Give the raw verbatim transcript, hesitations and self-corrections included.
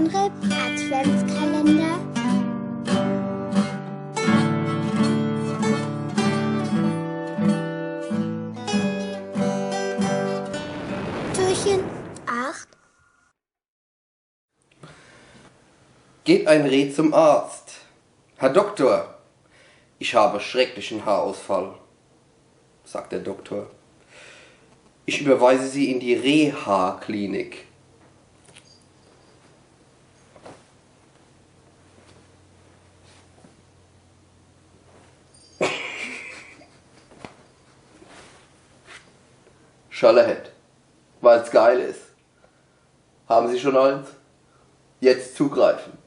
Rip Adventskalender. Türchen acht. Geht ein Reh zum Arzt. „Herr Doktor, ich habe schrecklichen Haarausfall“, sagt der Doktor. „Ich überweise Sie in die Rehhaarklinik.“ Schalahet, weil's geil is. Haben Sie schon eins? Jetzt zugreifen.